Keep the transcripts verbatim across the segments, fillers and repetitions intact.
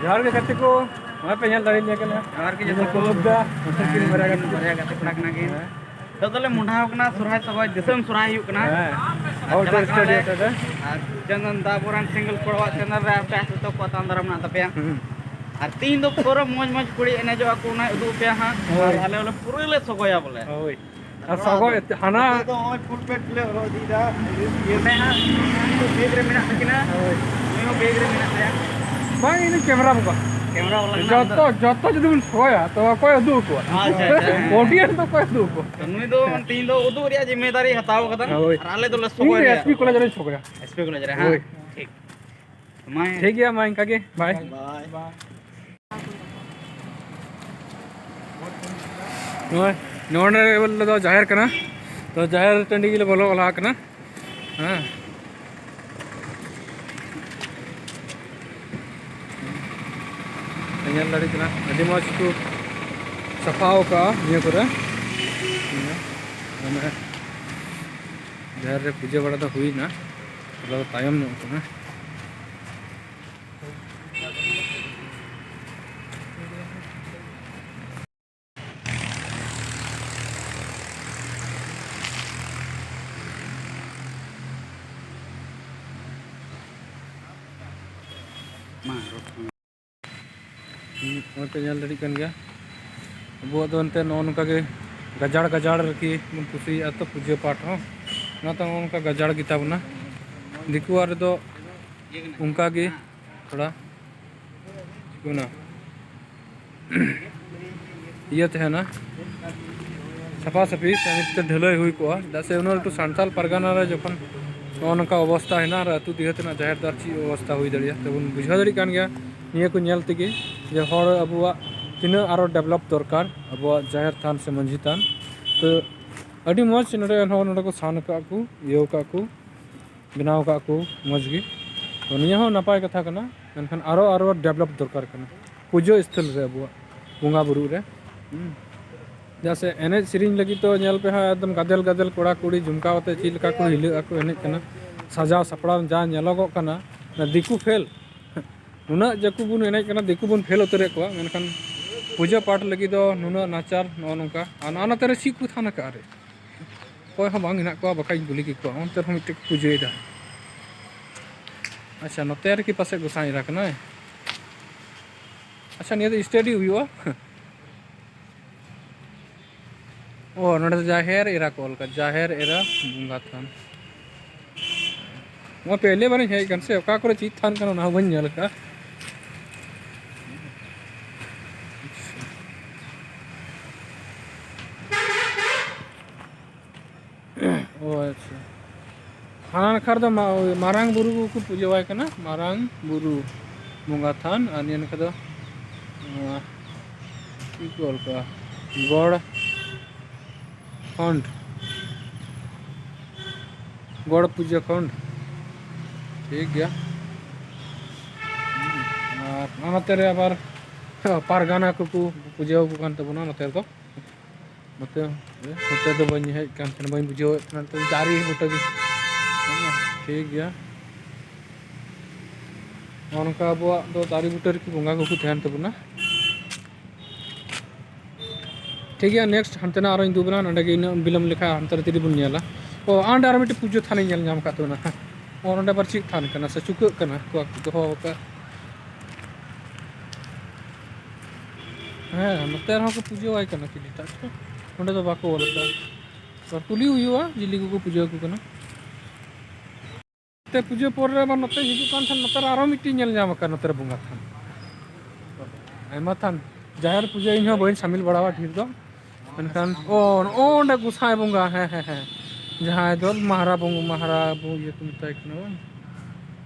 ᱡᱚᱦᱟᱨ ᱜᱮ ᱜᱟᱛᱮ ᱠᱚ, ᱱᱚᱜᱼᱚᱭ ᱯᱮ ᱧᱮᱞ ᱫᱟᱲᱮᱭᱟᱞᱤᱧ ᱠᱟᱱᱟ᱾ ᱡᱚᱦᱟᱨ ᱜᱮ ᱡᱚᱛᱚ ᱠᱚ᱾ ᱵᱩᱫᱽᱫᱷᱟ, ᱩᱱᱠᱤᱱ ᱵᱟᱨᱭᱟ ᱜᱟᱛᱮ ᱠᱚ᱾ ᱵᱟᱨᱭᱟ ᱜᱟᱛᱮ ᱠᱚᱲᱟ ᱠᱟᱱᱟ ᱠᱤᱱ᱾ ᱦᱮᱸ᱾ ᱱᱤᱛᱚᱜ ᱫᱚᱞᱮ ᱢᱚᱦᱰᱟᱣ ᱠᱟᱱᱟ, ᱥᱚᱨᱦᱟᱭ ᱥᱚᱜᱚᱭ, ᱫᱤᱥᱚᱢ ᱥᱚᱨᱦᱟᱭ ᱦᱩᱭᱩᱜ ᱠᱟᱱᱟ᱾ ᱦᱮᱸ᱾ ᱟᱨ ᱦᱳᱭ, ᱪᱟᱞᱟᱜ ᱪᱚᱞᱚ, ᱠᱟᱱᱟ ᱞᱮ᱾ ᱥᱴᱩᱰᱤᱭᱳ ᱨᱮ᱾ ᱟᱨ ᱪᱚᱱᱫᱚᱱ ᱫᱟ ᱟᱵᱚᱨᱮᱱ ᱥᱤᱝᱜᱮᱞ ᱠᱚᱲᱟᱣᱟᱜ ᱪᱮᱱᱮᱞ ᱨᱮ ᱟᱯᱮ ᱥᱟᱛᱮ ᱠᱚ ᱟᱛᱟᱝ ᱫᱟᱨᱟᱢ ᱢᱮᱱᱟᱜ ᱛᱟᱯᱮᱭᱟ᱾ ᱦᱩᱸ᱾ ᱟᱨ ᱛᱤᱦᱤᱧ ᱫᱚ ᱯᱩᱨᱟᱹ ᱢᱚᱡᱽ ᱢᱚᱡᱽ ᱠᱩᱲᱤ ᱮᱱᱮᱡᱚᱜᱼᱟ ᱠᱚ, ᱚᱱᱟ ᱩᱫᱩᱜ ᱟᱯᱮᱭᱟ ᱦᱟᱸᱜ᱾ ᱦᱳᱭ᱾ ᱟᱨ ᱟᱞᱮ ᱦᱚᱸᱞᱮ ᱯᱩᱨᱟᱹ ᱞᱮ ᱥᱚᱜᱚᱭᱟ ᱵᱚᱞᱮ᱾ ᱦᱳᱭ᱾ ᱟᱨ ᱥᱚᱜᱚᱭ ᱮᱛᱮ ᱦᱟᱱᱟ ᱱᱤᱛᱚᱜ ᱫᱚ ᱱᱚᱜᱼᱚᱭ ᱯᱷᱩᱞ ᱯᱮᱱᱴ ᱞᱮ ᱦᱚᱨᱚᱜ ᱤᱫᱤᱭᱮᱫᱟ᱾ ᱚᱸᱰᱮ ᱦᱟᱸᱜ ᱩᱱᱤ ᱫᱚ ᱵᱮᱜᱽ ᱨᱮ ᱢᱮᱱᱟᱜ ᱛᱟᱹᱠᱤᱱᱟ᱾ ᱦᱳᱭ᱾ ᱩᱱᱤ ᱦᱚᱸ ᱵᱮᱜᱽ ᱨᱮ ᱢᱮᱱᱟᱜ ᱛᱟᱭᱟ᱾ ᱵᱟᱝ, ᱤᱧ ᱫᱚ ᱠᱮᱢᱮᱨᱟ ᱵᱚᱠᱟ᱾ ᱠᱮᱢᱮᱨᱟ ᱵᱟᱞᱟ ᱠᱟᱱᱟ ᱡᱚᱛᱚ, ᱩᱱᱤ ᱫᱚ᱾ ᱡᱚᱛᱚ ᱡᱩᱫᱤ ᱵᱚᱱ ᱥᱚᱜᱚᱭᱟ, ᱛᱚ ᱚᱠᱚᱭ ᱩᱫᱩᱜ ᱟᱠᱚᱣᱟ? ᱟᱪᱪᱷᱟ, ᱟᱪᱪᱷᱟ, ᱦᱮᱸ᱾ ᱚᱰᱤᱭᱮᱱᱥ ᱫᱚ ᱚᱠᱚᱭ ᱩᱫᱩᱜ ᱟᱠᱚᱣᱟ? ᱛᱚ ᱱᱩᱭ ᱫᱚ ᱛᱤᱦᱤᱧ ᱫᱚ ᱩᱫᱩᱜ ᱨᱮᱭᱟᱜ ᱡᱤᱢᱢᱮᱫᱟᱨᱤ ᱦᱟᱛᱟᱣ ᱠᱟᱫᱟ᱾ ᱦᱳᱭ᱾ ᱟᱨ ᱟᱞᱮ ᱫᱚᱞᱮ ᱤᱧ ᱥᱚᱜᱚᱭ ᱫᱚ ᱨᱮᱭᱟ᱾ ᱮᱥ ᱯᱤ ᱠᱚᱞᱮᱡᱽ ᱨᱮ ᱪᱚᱜᱚᱭᱟ᱾ ᱮᱥ ᱯᱤ ᱠᱚᱞᱮᱡᱽ ᱨᱮ, ᱦᱮᱸ᱾ ᱦᱳᱭ᱾ ᱴᱷᱤᱠ᱾ ᱢᱟ ᱴᱷᱤᱠ ᱜᱮᱭᱟ, ᱢᱟ ᱤᱱᱠᱟ ᱜᱮ, ᱵᱟᱭ᱾ ᱵᱟᱭ᱾ ᱱᱚᱜᱼᱚᱭ ᱱᱚᱰᱮ ᱫᱚ ᱡᱟᱦᱮᱨ ᱠᱟᱱᱟ, ᱛᱚ ᱡᱟᱦᱮᱨ ᱴᱟᱺᱰᱤ ᱜᱮᱞᱮ ᱵᱚᱞᱚ ᱞᱟᱦᱟ ᱠᱟᱱᱟ᱾ ᱦᱮᱸ, ᱧᱮᱞ ᱫᱟᱲᱮᱭᱟᱜ ᱠᱟᱱᱟ, ᱟᱹᱰᱤ ᱢᱚᱡᱽ ᱠᱚ ᱥᱟᱯᱷᱟ ᱟᱠᱟᱫᱼᱟ ᱱᱤᱭᱟᱹ ᱠᱚᱨᱮ᱾ ᱢᱟᱱᱮ ᱡᱟᱦᱮᱨ ᱨᱮ ᱯᱩᱡᱟᱹ ᱵᱟᱲᱟ ᱫᱚ ᱦᱩᱭᱱᱟ, ᱛᱷᱚᱲᱟ ᱫᱚ ᱛᱟᱭᱚᱢ ᱧᱚᱜ ᱠᱟᱱᱟ᱾ ᱱᱚᱜᱼᱚᱭ ᱯᱮ ᱧᱮᱞ ᱫᱟᱲᱮᱭᱟᱜ ᱠᱟᱱ ᱜᱮᱭᱟ, ᱟᱵᱚᱣᱟᱜ ᱫᱚ ᱮᱱᱛᱮᱫ ᱱᱚᱜᱼᱚ ᱱᱚᱝᱠᱟ ᱜᱮ ᱜᱟᱡᱟᱲ ᱜᱟᱡᱟᱲ ᱨᱮᱠᱤ ᱵᱚᱱ ᱠᱩᱥᱤᱭᱟᱜᱼᱟ ᱛᱚ ᱯᱩᱡᱟᱹ ᱯᱟᱴ ᱦᱚᱸ, ᱚᱱᱟᱛᱮ ᱱᱚᱜᱼᱚ ᱱᱚᱝᱠᱟ ᱜᱟᱡᱟᱲ ᱜᱮᱛᱟ ᱵᱚᱱᱟ᱾ ᱫᱤᱠᱩᱣᱟᱜ ᱨᱮᱫᱚ ᱚᱱᱠᱟ ᱜᱮ ᱛᱷᱚᱲᱟ ᱪᱤᱠᱟᱹ ᱢᱮᱱᱟ, ᱤᱭᱟᱹ ᱛᱟᱦᱮᱱᱟ, ᱥᱟᱯᱷᱟ ᱥᱟᱹᱯᱷᱤ ᱥᱟᱹᱦᱤᱡ ᱛᱮ ᱰᱷᱟᱹᱞᱟᱹᱭ ᱦᱩᱭ ᱠᱚᱜᱼᱟ᱾ ᱪᱮᱫᱟᱜ ᱥᱮ ᱩᱱᱟᱹᱜ ᱞᱟᱹᱴᱩ ᱥᱟᱱᱛᱟᱞ ᱯᱟᱨᱜᱟᱱᱟ ᱨᱮ ᱡᱚᱠᱷᱚᱱ ᱱᱚᱜᱼᱚ ᱱᱚᱝᱠᱟ ᱚᱵᱚᱥᱛᱟ ᱦᱮᱱᱟᱜᱼᱟ, ᱟᱨ ᱟᱹᱛᱩ ᱫᱤᱦᱟᱹᱛ ᱨᱮᱱᱟᱜ ᱡᱟᱦᱮᱨ ᱫᱚ ᱟᱨ ᱪᱮᱫ ᱚᱵᱚᱥᱛᱟ ᱦᱩᱭ ᱫᱟᱲᱮᱭᱟᱜᱼᱟ, ᱛᱚᱵᱚᱱ ᱵᱩᱡᱷᱟᱹᱣ ᱫᱟᱲᱮᱭᱟᱜ ᱠᱟᱱ ᱜᱮᱭᱟ ᱱᱤᱭᱟᱹ ᱠᱚ ᱧᱮᱞ ᱛᱮᱜᱮ ᱡᱮ ᱦᱚᱲ ᱟᱵᱚᱣᱟᱜ ᱛᱤᱱᱟᱹᱜ ᱟᱨᱚ ᱰᱮᱵᱷᱞᱚᱯ ᱫᱚᱨᱠᱟᱨ ᱟᱵᱚᱣᱟᱜ ᱡᱟᱦᱮᱨ ᱛᱷᱟᱱ ᱥᱮ ᱢᱟᱹᱡᱷᱤ ᱛᱷᱟᱱ᱾ ᱛᱚ ᱟᱹᱰᱤ ᱢᱚᱡᱽ ᱱᱚᱰᱮ ᱮᱱᱦᱚᱸ ᱱᱚᱰᱮ ᱠᱚ ᱥᱟᱱ ᱟᱠᱟᱫ ᱠᱚ, ᱤᱭᱟᱹ ᱟᱠᱟᱫ ᱠᱚ, ᱵᱮᱱᱟᱣ ᱟᱠᱟᱫ ᱠᱚ ᱢᱚᱡᱽ ᱜᱮ᱾ ᱛᱚ ᱱᱤᱭᱟᱹ ᱦᱚᱸ ᱱᱟᱯᱟᱭ ᱠᱟᱛᱷᱟ ᱠᱟᱱᱟ, ᱢᱮᱱᱠᱷᱟᱱ ᱟᱨᱚ, ᱟᱨᱚ ᱰᱮᱵᱷᱞᱚᱯ ᱫᱚᱨᱠᱟᱨ ᱠᱟᱱᱟ ᱯᱩᱡᱟᱹ ᱥᱛᱷᱚᱞ ᱨᱮ ᱟᱵᱚᱣᱟᱜ ᱵᱚᱸᱜᱟ ᱵᱩᱨᱩᱜ ᱨᱮ᱾ ᱦᱩᱸ᱾ ᱪᱮᱫᱟᱜ ᱥᱮ ᱮᱱᱮᱡ ᱥᱮᱨᱮᱧ ᱞᱟᱹᱜᱤᱫ ᱫᱚ ᱧᱮᱞ ᱯᱮ ᱦᱟᱸᱜ, ᱮᱠᱫᱚᱢ ᱜᱟᱫᱮᱞ ᱜᱟᱫᱮᱞ ᱠᱚᱲᱟ ᱠᱩᱲᱤ ᱡᱚᱢᱠᱟᱣ ᱠᱟᱛᱮ ᱪᱮᱫ ᱞᱮᱠᱟ ᱠᱚ ᱦᱤᱞᱟᱹᱜ ᱟᱠᱚ, ᱮᱱᱮᱡ ᱠᱟᱱᱟ, ᱥᱟᱡᱟᱣ ᱥᱟᱯᱲᱟᱣ ᱡᱟ ᱧᱮᱞᱚᱜᱚᱜ ᱠᱟᱱᱟ, ᱚᱱᱟ ᱫᱤᱠᱩ ᱯᱷᱮᱞ᱾ ᱱᱩᱱᱟᱹᱜ ᱡᱟᱹᱠᱩ ᱵᱚᱱ ᱮᱱᱮᱡ ᱠᱟᱱᱟ, ᱫᱤᱠᱩ ᱵᱚᱱ ᱯᱷᱮᱞ ᱩᱛᱟᱹᱨᱮᱫ ᱠᱚᱣᱟ, ᱢᱮᱱᱠᱷᱟᱱ ᱯᱩᱡᱟᱹ ᱯᱟᱴ ᱞᱟᱹᱜᱤᱫ ᱫᱚ ᱱᱩᱱᱟᱹᱜ ᱱᱟᱪᱟᱨ, ᱱᱚᱜᱼᱚ ᱱᱚᱝᱠᱟ᱾ ᱟᱨ ᱱᱚᱜᱼᱚ ᱱᱚᱛᱮ ᱨᱮ ᱪᱮᱫ ᱠᱚ ᱛᱷᱟᱱ ᱟᱠᱟᱫ ᱨᱮ? ᱚᱠᱚᱭ ᱦᱚᱸ ᱵᱟᱝ ᱦᱮᱱᱟᱜ ᱠᱚᱣᱟ, ᱵᱟᱠᱷᱟᱡ ᱤᱧ ᱠᱩᱞᱤ ᱠᱮᱠᱚᱣᱟ᱾ ᱚᱱᱛᱮ ᱨᱮᱦᱚᱸ ᱢᱤᱫᱴᱮᱡ ᱠᱚ ᱯᱩᱡᱟᱹᱭᱮᱫᱟ᱾ ᱟᱪᱪᱷᱟ, ᱱᱚᱛᱮ ᱨᱮᱠᱤ ᱯᱟᱥᱮᱡ ᱜᱚᱸᱥᱟᱭ ᱮᱨᱟ ᱠᱟᱱᱟᱭ? ᱟᱪᱪᱷᱟ, ᱱᱤᱭᱟᱹ ᱫᱚ ᱥᱴᱟᱰᱤ ᱦᱩᱭᱩᱜᱼᱟ᱾ ᱚ, ᱱᱚᱰᱮ ᱫᱚ ᱡᱟᱦᱮᱨ ᱮᱨᱟ ᱠᱚ ᱚᱞ ᱠᱟᱫᱟ, ᱡᱟᱦᱮᱨ ᱮᱨᱟ ᱵᱚᱸᱜᱟ ᱛᱷᱟᱱ᱾ ᱱᱚᱣᱟ ᱯᱮᱦᱞᱮ ᱵᱟᱨᱤᱧ ᱦᱮᱡ ᱟᱠᱟᱱ ᱥᱮ, ᱚᱠᱟ ᱠᱚᱨᱮ ᱪᱮᱫ ᱛᱷᱟᱱ ᱠᱟᱱᱟ ᱚᱱᱟ ᱦᱚᱸ ᱵᱟᱹᱧ ᱧᱮᱞ ᱟᱠᱟᱫᱼᱟ᱾ ᱚ ᱟᱪᱪᱷᱟ, ᱦᱟᱱᱟ ᱱᱟᱠᱷᱟ ᱨᱮᱫᱚ ᱢᱟ-, ᱢᱟᱨᱟᱝ ᱵᱩᱨᱩ ᱠᱚᱠᱚ ᱯᱩᱡᱟᱹᱣᱟᱭ ᱠᱟᱱᱟ, ᱢᱟᱨᱟᱝ ᱵᱩᱨᱩ ᱵᱚᱸᱜᱟ ᱛᱷᱟᱱ᱾ ᱟᱨ ᱱᱤᱭᱟᱹ ᱱᱟᱠᱷᱟ ᱫᱚ, ᱱᱚᱣᱟ ᱪᱮᱫ ᱠᱚ ᱚᱞ ᱠᱟᱜᱼᱟ? ᱜᱚᱲ ᱠᱷᱚᱸᱰ, ᱜᱚᱲ ᱯᱩᱡᱟᱹ ᱠᱷᱚᱸᱰ᱾ ᱴᱷᱤᱠ ᱜᱮᱭᱟ᱾ ᱟᱨ ᱚᱱᱟᱛᱮ ᱨᱮ ᱟᱵᱟᱨ ᱯᱟᱨᱜᱟᱱᱟ ᱠᱚᱠᱚ ᱯᱩᱡᱟᱹ ᱟᱠᱚ ᱠᱟᱱ ᱛᱟᱵᱚᱱᱟ ᱱᱚᱛᱮ ᱨᱮᱫᱚ᱾ ᱱᱚᱛᱮ, ᱱᱚᱛᱮ ᱫᱚ ᱵᱟᱹᱧ ᱦᱮᱡ ᱠᱟᱱ ᱛᱟᱦᱮᱱᱟ, ᱵᱟᱹᱧ ᱵᱩᱡᱷᱟᱹᱣᱮᱫ ᱛᱟᱦᱮᱱᱟ᱾ ᱱᱚᱛᱮ ᱫᱚ ᱫᱟᱨᱮ ᱵᱩᱴᱟᱹ ᱜᱮ᱾ ᱴᱷᱤᱠ ᱜᱮᱭᱟ, ᱱᱚᱜᱼᱚ ᱱᱚᱝᱠᱟ ᱟᱵᱚᱣᱟᱜ ᱫᱚ ᱫᱟᱨᱮ ᱵᱩᱴᱟᱹ ᱨᱮᱜᱮ ᱵᱚᱸᱜᱟ ᱠᱚᱠᱚ ᱛᱟᱦᱮᱱ ᱛᱟᱵᱚᱱᱟ᱾ ᱴᱷᱤᱠ ᱜᱮᱭᱟ, ᱱᱮᱠᱥᱴ ᱦᱟᱱᱛᱮ ᱱᱟᱜ ᱟᱨᱚᱧ ᱩᱫᱩᱜ ᱵᱮᱱᱟ, ᱱᱚᱸᱰᱮ ᱜᱮ ᱤᱱᱟᱹᱜ ᱵᱤᱞᱚᱢ ᱞᱮᱠᱷᱟᱱ ᱦᱟᱱᱛᱮ ᱨᱮ ᱛᱤᱨᱮ ᱵᱚᱱ ᱧᱮᱞᱟ᱾ ᱚ, ᱟᱸᱰᱮ ᱟᱨ ᱢᱤᱫᱴᱮᱡ ᱯᱩᱡᱟᱹ ᱛᱷᱟᱱᱤᱧ ᱧᱮᱞ ᱧᱟᱢ ᱟᱠᱟᱫ ᱛᱟᱵᱚᱱᱟ᱾ ᱚ, ᱱᱚᱸᱰᱮ ᱟᱵᱟᱨ ᱪᱮᱫ ᱛᱷᱟᱱ ᱠᱟᱱᱟ ᱥᱮ ᱪᱩᱠᱟᱹᱜ ᱠᱟᱱᱟ ᱠᱚ ᱫᱚᱦᱚ ᱟᱠᱟᱫ? ᱦᱮᱸ, ᱱᱚᱛᱮ ᱨᱮᱦᱚᱸ ᱠᱚ ᱯᱩᱡᱟᱹᱣᱟᱭ ᱠᱟᱱᱟ ᱪᱤᱞᱤᱴᱟᱜ ᱪᱚ, ᱱᱚᱸᱰᱮ ᱫᱚ ᱵᱟᱠᱚ ᱚᱞ ᱟᱠᱟᱫᱼᱟ᱾ ᱛᱚ, ᱠᱩᱞᱤ ᱦᱩᱭᱩᱜᱼᱟ, ᱪᱤᱞᱤ ᱠᱚᱠᱚ ᱯᱩᱡᱟᱹ ᱟᱠᱚ ᱠᱟᱱᱟ᱾ ᱛᱮ ᱯᱩᱡᱟᱹ ᱯᱚᱨ ᱨᱮ ᱟᱵᱟᱨ ᱱᱚᱛᱮ ᱦᱤᱡᱩᱜ ᱠᱟᱱ ᱛᱟᱦᱮᱸᱫ, ᱱᱚᱛᱮ ᱨᱮ ᱟᱨᱦᱚᱸ ᱢᱤᱫᱴᱤᱡ ᱧᱮᱞ ᱧᱟᱢ ᱟᱠᱟᱱ, ᱱᱚᱛᱮ ᱨᱮ ᱵᱚᱸᱜᱟ ᱛᱷᱟᱱ᱾ ᱟᱭᱢᱟ ᱛᱷᱟᱱ, ᱡᱟᱦᱮᱨ ᱯᱩᱡᱟᱹ ᱤᱧ ᱦᱚᱸ ᱵᱟᱹᱧ ᱥᱟᱢᱤᱞ ᱵᱟᱲᱟᱣᱟ ᱰᱷᱮᱨ ᱫᱚ, ᱢᱮᱱᱠᱷᱟᱱ ᱚ, ᱚᱸᱰᱮ ᱜᱚᱸᱥᱟᱭ ᱵᱚᱸᱜᱟ, ᱦᱮᱸ, ᱦᱮᱸ, ᱦᱮᱸ, ᱡᱟᱦᱟᱸᱭ ᱫᱚ ᱢᱟᱦᱟᱨᱟ ᱵᱚᱸᱜᱟ, ᱢᱟᱦᱟᱨᱟ ᱵᱚᱸᱜᱟ ᱤᱭᱟᱹ ᱠᱚ ᱢᱮᱛᱟᱭ ᱠᱟᱱᱟ ᱵᱟᱝ?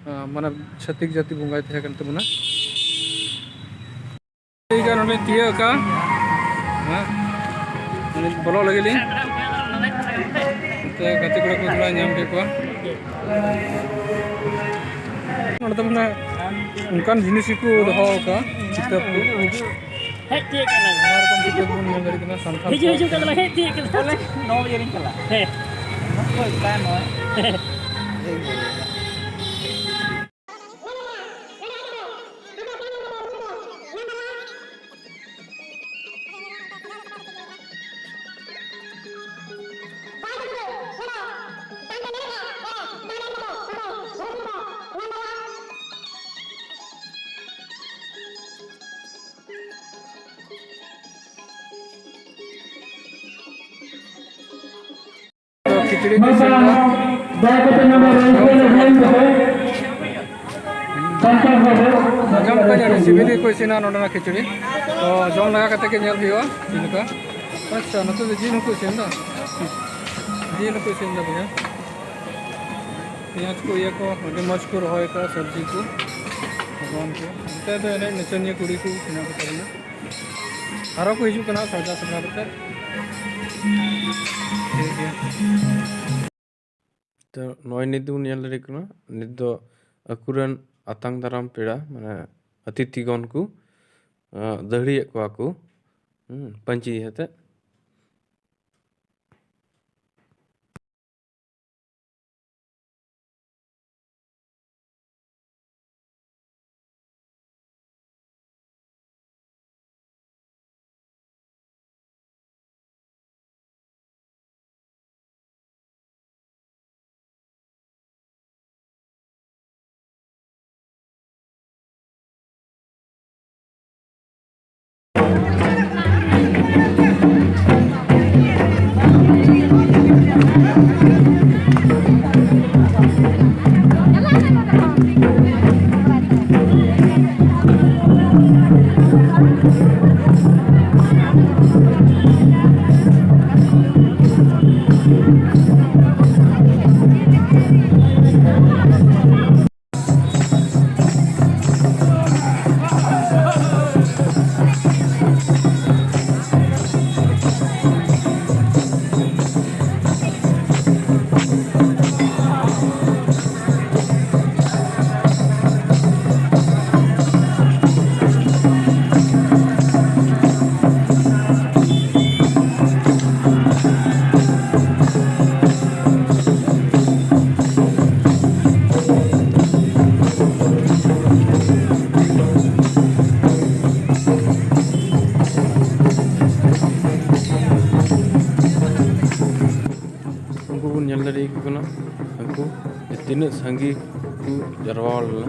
ᱟᱸ, ᱢᱟᱱᱮ ᱪᱷᱟᱹᱛᱤᱠ ᱡᱟᱹᱛᱤ ᱵᱚᱸᱜᱟᱭ ᱛᱟᱦᱮᱸ ᱠᱟᱱ ᱛᱟᱵᱚᱱᱟ᱾ ᱴᱷᱤᱠ ᱜᱮᱭᱟ, ᱱᱚᱸᱰᱮᱧ ᱛᱤᱭᱟᱹᱜ ᱟᱠᱟᱫᱼᱟ᱾ ᱦᱮᱸ, ᱱᱚᱸᱰᱮ ᱵᱚᱞᱚᱜ ᱞᱟᱹᱜᱤᱫ ᱞᱤᱧ᱾ ᱱᱚᱛᱮ ᱜᱟᱛᱮ ᱠᱚᱲᱟ ᱠᱚ ᱛᱷᱚᱲᱟ ᱧᱟᱢ ᱠᱮᱫ ᱠᱚᱣᱟ᱾ ᱱᱚᱸᱰᱮ ᱫᱚ ᱢᱟᱱᱮ ᱚᱱᱠᱟᱱ ᱡᱤᱱᱤᱥ ᱜᱮᱠᱚ ᱫᱚᱦᱚ ᱟᱠᱟᱫᱼᱟ, ᱠᱤᱛᱟᱹᱵ ᱠᱚ᱾ ᱦᱮᱡ ᱛᱤᱭᱟᱹᱜ ᱠᱟᱱᱟ᱾ ᱱᱚᱣᱟ ᱨᱚᱠᱚᱢ ᱠᱤᱛᱟᱹᱵ ᱵᱚᱱ ᱧᱮᱞ ᱫᱟᱲᱮᱭᱟᱜ ᱠᱟᱱᱟ, ᱥᱟᱱᱛᱟᱲ ᱦᱤᱡᱩᱜ, ᱠᱚᱣᱟᱜ᱾ ᱦᱤᱡᱩᱜ ᱠᱟᱱᱟ, ᱦᱮᱡ ᱛᱤᱭᱟᱹᱜ ᱠᱟᱱᱟ᱾ ᱛᱟᱦᱞᱮ ᱱᱚ ᱵᱟᱡᱮ ᱨᱤᱧ ᱪᱟᱞᱟᱜᱼᱟ᱾ ᱦᱮᱸ᱾ ᱱᱚ ᱵᱟᱡᱮ ᱨᱤᱧ ᱪᱟᱞᱟᱜᱼᱟ᱾ ᱠᱷᱤᱪᱲᱤ ᱠᱚ ᱤᱥᱤᱱ ᱮᱫᱟ᱾ ᱫᱟᱭᱟ ᱠᱟᱛᱮ ᱱᱚᱰᱮ ᱨᱟᱹᱥᱠᱟᱹ ᱞᱮᱠᱷᱟᱱ ᱫᱚ ᱥᱟᱱᱛᱟᱲ ᱠᱚᱫᱚ ᱟᱸᱡᱚᱢ ᱠᱟᱜ ᱟᱹᱰᱤ ᱥᱤᱵᱤᱞ ᱜᱮᱠᱚ ᱤᱥᱤᱱᱟ ᱱᱚᱰᱮᱱᱟᱜ ᱠᱷᱤᱪᱲᱤ᱾ ᱛᱚ ᱡᱚᱢ ᱞᱮᱜᱟ ᱠᱟᱛᱮ ᱜᱮ ᱧᱮᱞ ᱦᱩᱭᱩᱜᱼᱟ ᱪᱮᱫ ᱞᱮᱠᱟ᱾ ᱟᱪᱪᱷᱟ, ᱱᱚᱛᱮ ᱫᱚ ᱡᱤᱞ ᱦᱚᱸᱠᱚ ᱤᱥᱤᱱ ᱮᱫᱟ᱾ ᱡᱤᱞ ᱦᱚᱸᱠᱚ ᱤᱥᱤᱱ ᱮᱫᱟ ᱵᱚᱭᱦᱟ᱾ ᱯᱮᱸᱭᱟᱡᱽ ᱠᱚ, ᱤᱭᱟᱹ ᱠᱚ ᱟᱹᱰᱤ ᱢᱚᱡᱽ ᱠᱚ ᱨᱚᱦᱚᱭ ᱠᱟᱜᱼᱟ, ᱥᱚᱵᱽᱡᱤ ᱠᱚ, ᱵᱷᱟᱜᱽᱣᱟᱱ ᱠᱚ᱾ ᱱᱚᱛᱮ ᱫᱚ ᱮᱱᱮᱡ ᱱᱟᱪᱚᱱᱤᱭᱟᱹ ᱠᱩᱲᱤ ᱠᱚ ᱢᱮᱱᱟᱜ ᱠᱚ ᱛᱟᱵᱚᱱᱟ᱾ ᱟᱨᱚ ᱠᱚ ᱦᱤᱡᱩᱜ ᱠᱟᱱᱟ ᱥᱟᱡᱟᱣ ᱥᱟᱯᱲᱟᱣ ᱠᱟᱛᱮ᱾ ᱴᱷᱤᱠ ᱜᱮᱭᱟ᱾ ᱛᱚ ᱱᱚᱜᱼᱚᱭ ᱱᱤᱛ ᱫᱚᱵᱚᱱ ᱧᱮᱞ ᱫᱟᱲᱮᱭᱟᱜ ᱠᱟᱱᱟ, ᱱᱤᱛ ᱫᱚ ᱟᱠᱚᱨᱮᱱ ᱟᱛᱟᱝ ᱫᱟᱨᱟᱢ ᱯᱮᱲᱟ, ᱢᱟᱱᱮ ᱚᱛᱤᱛᱷᱤᱜᱚᱱ ᱠᱚ, ᱟᱸ, ᱫᱟᱹᱦᱲᱤᱭᱮᱫ ᱠᱚᱣᱟ ᱠᱚ, ᱦᱩᱸ, ᱯᱟᱹᱧᱪᱤ ᱟᱛᱮᱫ᱾ ᱩᱱᱠᱩ ᱵᱚᱱ ᱧᱮᱞ ᱫᱟᱲᱮᱭᱟᱠᱚ ᱠᱟᱱᱟ, ᱩᱱᱠᱩ ᱛᱤᱱᱟᱹᱜ ᱥᱟᱸᱜᱮ ᱠᱚ ᱡᱟᱨᱣᱟ ᱞᱮᱱᱟ᱾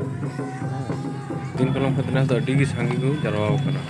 ᱫᱤᱱ ᱠᱟᱞᱚᱢ ᱠᱷᱚᱱ ᱱᱮᱥ ᱫᱚ ᱟᱹᱰᱤ ᱜᱮ ᱥᱟᱸᱜᱮ ᱠᱚ ᱡᱟᱨᱣᱟ ᱟᱠᱟᱱᱟ᱾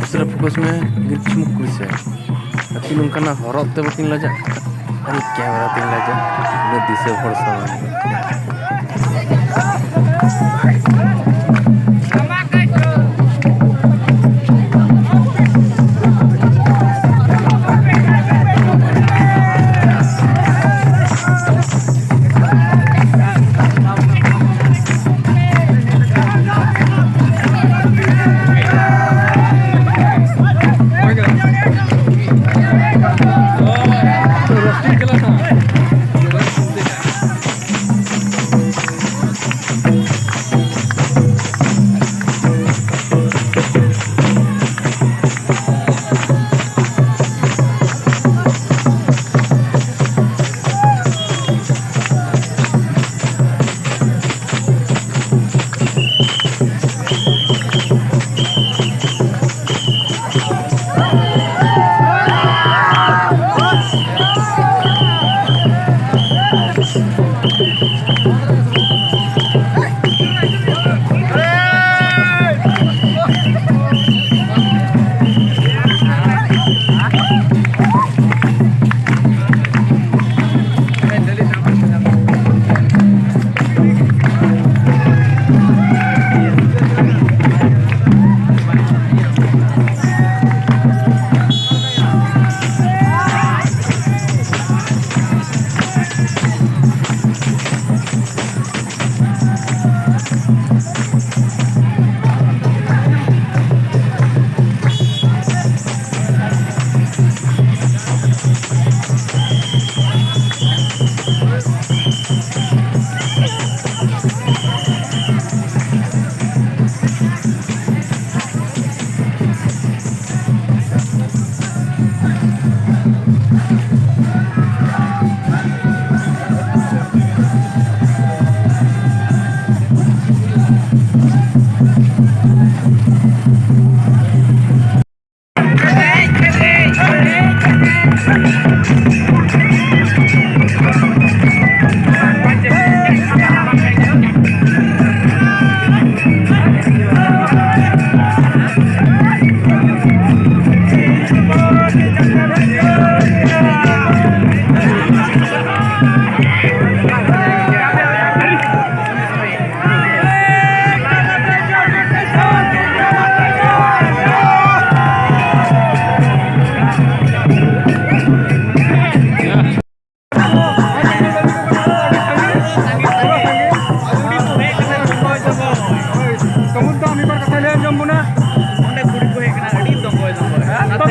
ᱩᱥᱟᱹᱨᱟ ᱯᱷᱳᱠᱟᱥ ᱢᱮ, ᱜᱤᱫ ᱪᱷᱩᱢᱩᱠ ᱠᱩᱲᱤ ᱥᱮ᱾ ᱟᱹᱠᱤᱱ ᱚᱱᱠᱟᱱᱟᱜ ᱦᱚᱨᱚᱜ ᱛᱮ ᱵᱟᱹᱠᱤᱱ ᱞᱟᱡᱟᱜ ᱠᱟᱱᱟ᱾ ᱟᱨ ᱠᱮᱢᱮᱨᱟ ᱛᱤᱧ ᱞᱟᱡᱟᱜ, ᱩᱱᱟᱹᱜ ᱫᱤᱥᱟᱹ ᱦᱚᱲ ᱥᱟᱢᱟᱝ ᱨᱮ᱾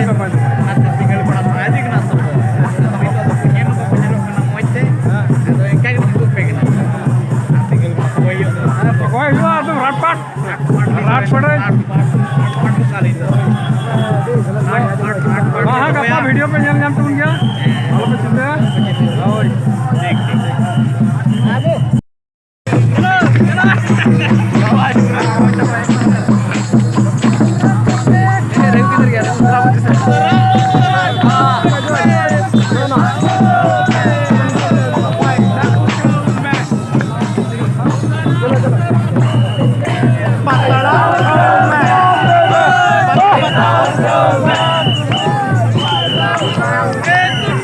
ᱟᱨ ᱛᱤ ᱜᱟᱹᱲᱤ ᱵᱟᱲᱟ ᱥᱟᱱᱟ ᱤᱫᱤ ᱠᱟᱱᱟ ᱛᱚ᱾ ᱟᱫᱚ ᱱᱤᱛᱚᱜ ᱫᱚ ᱧᱮᱞ ᱦᱚᱸ ᱵᱟᱠᱚ ᱧᱮᱞᱚᱜ ᱠᱟᱱᱟ ᱢᱚᱡᱽ ᱛᱮ᱾ ᱟᱫᱚ ᱮᱱᱠᱟ ᱜᱮ ᱫᱩᱲᱩᱵ ᱯᱮ ᱠᱟᱱᱟ᱾ ᱟᱨ ᱛᱤ ᱜᱟᱹᱲᱤ ᱵᱟᱲᱟ ᱠᱚ ᱦᱩᱭᱩᱜ ᱠᱟᱱᱟ᱾ ᱦᱮᱸ, ᱨᱚᱦᱚᱭ ᱦᱩᱭᱩᱜᱼᱟ, ᱟᱫᱚ ᱨᱟᱴ ᱯᱟᱴ᱾ ᱨᱟᱴ ᱯᱟᱴ᱾ ᱨᱟᱴ ᱯᱟᱴ᱾ ᱨᱟᱴ ᱯᱟᱴ ᱠᱚ ᱠᱟᱞᱤ ᱫᱚ᱾ ᱨᱟᱴ ᱯᱟᱴ, ᱨᱟᱴ ᱯᱟᱴ ᱠᱚ ᱦᱮᱸ, ᱦᱮᱸ, ᱜᱟᱯᱟ ᱨᱚᱦᱚᱭᱟ᱾ ᱵᱷᱤᱰᱤᱭᱳ ᱯᱮ ᱧᱮᱞ ᱧᱟᱢ ᱛᱟᱵᱚᱱ ᱜᱮᱭᱟ᱾ ᱦᱮᱸ᱾ ᱟᱞᱚᱯᱮ ᱪᱤᱱᱛᱟᱹᱭᱟ᱾ ᱦᱳᱭ᱾ ᱴᱷᱤᱠ, ᱴᱷᱤᱠ᱾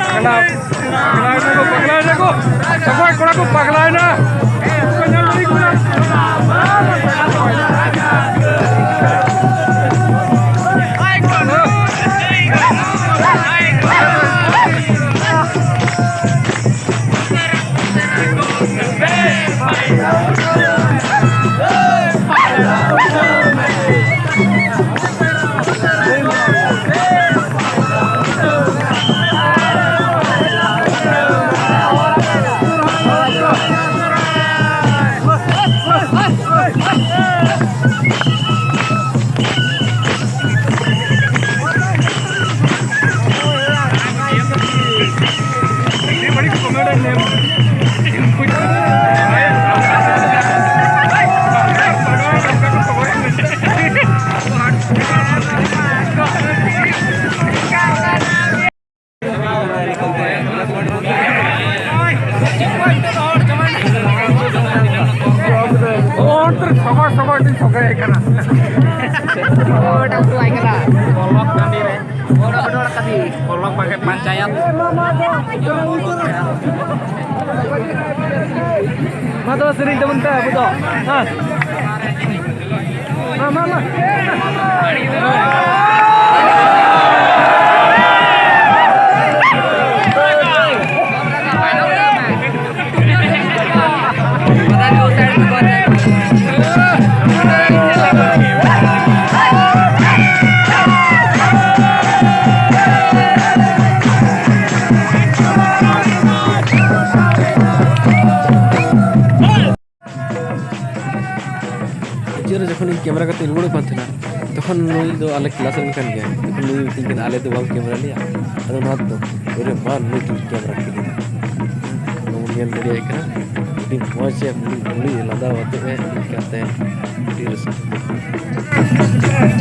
ᱯᱟᱜᱽᱞᱟ ᱮᱱᱟ ᱠᱚ, ᱯᱟᱜᱽᱞᱟ ᱮᱱᱟ ᱠᱚ᱾ ᱚᱠᱚᱭ ᱠᱚᱲᱟ ᱠᱚ ᱯᱟᱜᱽᱞᱟ ᱮᱱᱟ? ᱩᱱᱠᱩ ᱠᱚ ᱧᱮᱞ ᱫᱟᱲᱮ ᱠᱚ ᱠᱟᱱᱟ᱾ ᱦᱚᱲ ᱛᱚ ᱥᱚᱜᱚᱭ ᱥᱚᱜᱚᱭ ᱛᱤᱧ ᱥᱚᱜᱚᱭ ᱠᱟᱱᱟ᱾ ᱦᱚᱲ ᱴᱟᱠᱴᱩ ᱟᱭ ᱠᱟᱱᱟ᱾ ᱵᱚᱞᱚᱠ ᱴᱟᱺᱰᱤ ᱨᱮ᱾ ᱦᱚᱲ ᱵᱚᱞᱚᱠ ᱵᱟᱜᱮ ᱯᱚᱧᱪᱟᱭᱟᱛ᱾ ᱢᱟ ᱛᱚᱵᱮ ᱥᱮᱨᱮᱧ ᱛᱟᱵᱚᱱ ᱯᱮ ᱟᱵᱚ ᱫᱚ᱾ ᱦᱮᱸ᱾ ᱢᱟ, ᱢᱟ, ᱢᱟ᱾ ᱠᱮᱢᱮᱨᱟ ᱠᱟᱛᱮ ᱨᱩᱣᱟᱹᱲᱚᱜ ᱠᱟᱱ ᱛᱟᱦᱮᱱᱟ᱾ ᱛᱚᱠᱷᱚᱱ ᱱᱩᱭ ᱫᱚ ᱟᱞᱮ ᱠᱞᱟᱥ ᱨᱮᱱ ᱠᱟᱱ ᱜᱮᱭᱟ᱾ ᱛᱚᱠᱷᱚᱱ ᱱᱩᱭ ᱢᱤᱛᱟᱹᱧ ᱠᱟᱱᱟ, "ᱟᱞᱮ ᱫᱚ ᱵᱟᱢ ᱠᱮᱢᱮᱨᱟ ᱞᱮᱭᱟ?" ᱟᱫᱚ ᱱᱚᱣᱟ ᱫᱚ, "ᱚᱨᱮ ᱢᱟ, ᱱᱩᱭ ᱴᱷᱮᱱ ᱠᱮᱢᱮᱨᱟ ᱠᱮᱫᱟ, ᱱᱚᱣᱟ ᱵᱚᱱ ᱧᱮᱞ ᱫᱟᱲᱮᱭᱟᱭ ᱠᱟᱱᱟ, ᱟᱹᱰᱤ ᱢᱚᱡᱽ ᱮ ᱢᱩᱞᱩᱡ ᱢᱩᱞᱩᱡ ᱞᱟᱸᱫᱟ ᱟᱛᱮ ᱮ ᱦᱮᱡ ᱠᱟᱱ ᱛᱟᱭᱟ, ᱟᱹᱰᱤ ᱨᱟᱹᱥᱠᱟᱹ᱾"